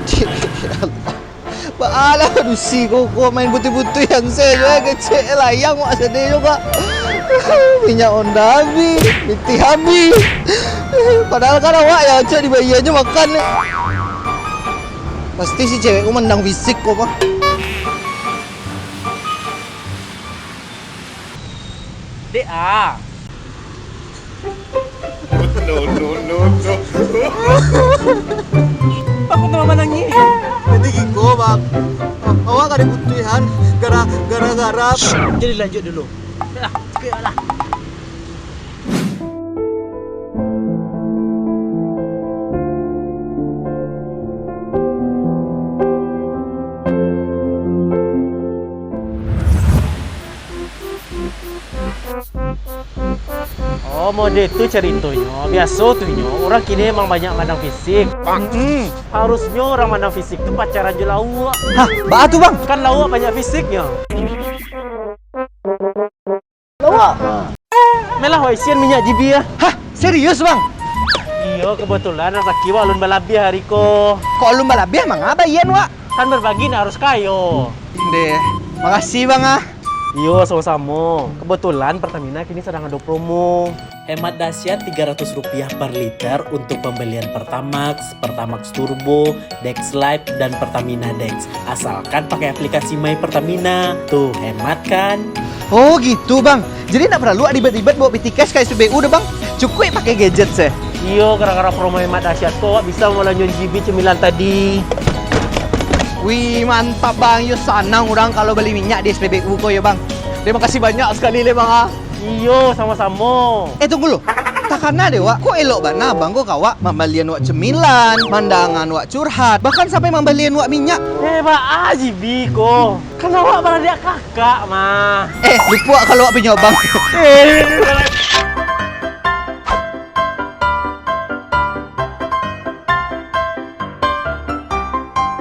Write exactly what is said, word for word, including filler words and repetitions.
Ya Allah. Baalah padusi ko, ko main butuih-butuih yang se jo, eh, kecek layang wak sadeh jo, Kak. Minyak Honda habih, pitih habih. Padahal kan awak yang acok dibayia nyo makan ni. Pasti si cewek ko mandang fisik ko, Bang. Dek ah. No, no, no, no. Aku tambah manangih. Jadi giko, Bang. Awak kada butuh han gara-gara. Jadi lanjut dulu. Yalah, cukup lah. Oh, mode tu caritonyo. Biaso tu nyo, urang kini emang banyak mandang fisik. Mm-mm. Harusnyo urang mandang fisik tu pacaran jo lauak. Hah, baa tu, Bang? Kan lauak banyak fisiknyo. Lauak? Melah wak isian minyak G B ah. Hah, serius, Bang? Iyo, kebetulan rasaki wak alun balabiah hari ko. Kok alun balabiah, manga baian wak? Kan berbagi nak harus kayo. Deh, makasih, Bang, ah. Iyo, samo-samo. Kebetulan Pertamina kini sedang ado promo. Hemat dahsyat tiga ratus rupiah per liter untuk pembelian Pertamax, Pertamax Turbo, Dex Light, dan Pertamina Dex. Asalkan pakai aplikasi My Pertamina. Tuh, hemat kan? Oh, gitu, Bang. Jadi, ndak paralu ribet-ribet bawa piti cash ka S P B U doh, Bang? Cukuik pakai gadget se. Iyo, gara-gara promo hemat dahsyat ko, awak bisa mabalanjo di G B cemilan tadi. Wih, mantap, Bang. Yo, sanang urang kalau bali minyak di S P B U ko yo, Bang. Terima kasih banyak sekali leh, Bang, ah. Iyo, samo-samo. Eh, tunggu lu. Takana deh, wak. Kok elok bana Abang ko ka wak, mambalian wak cemilan, mandangan wak curhat, bahkan sampai mambalian wak minyak. Eh, baa G B ko. Kan awak baradiak kakak mah. Eh, lupo wak kalau wak punyo abang. Eh,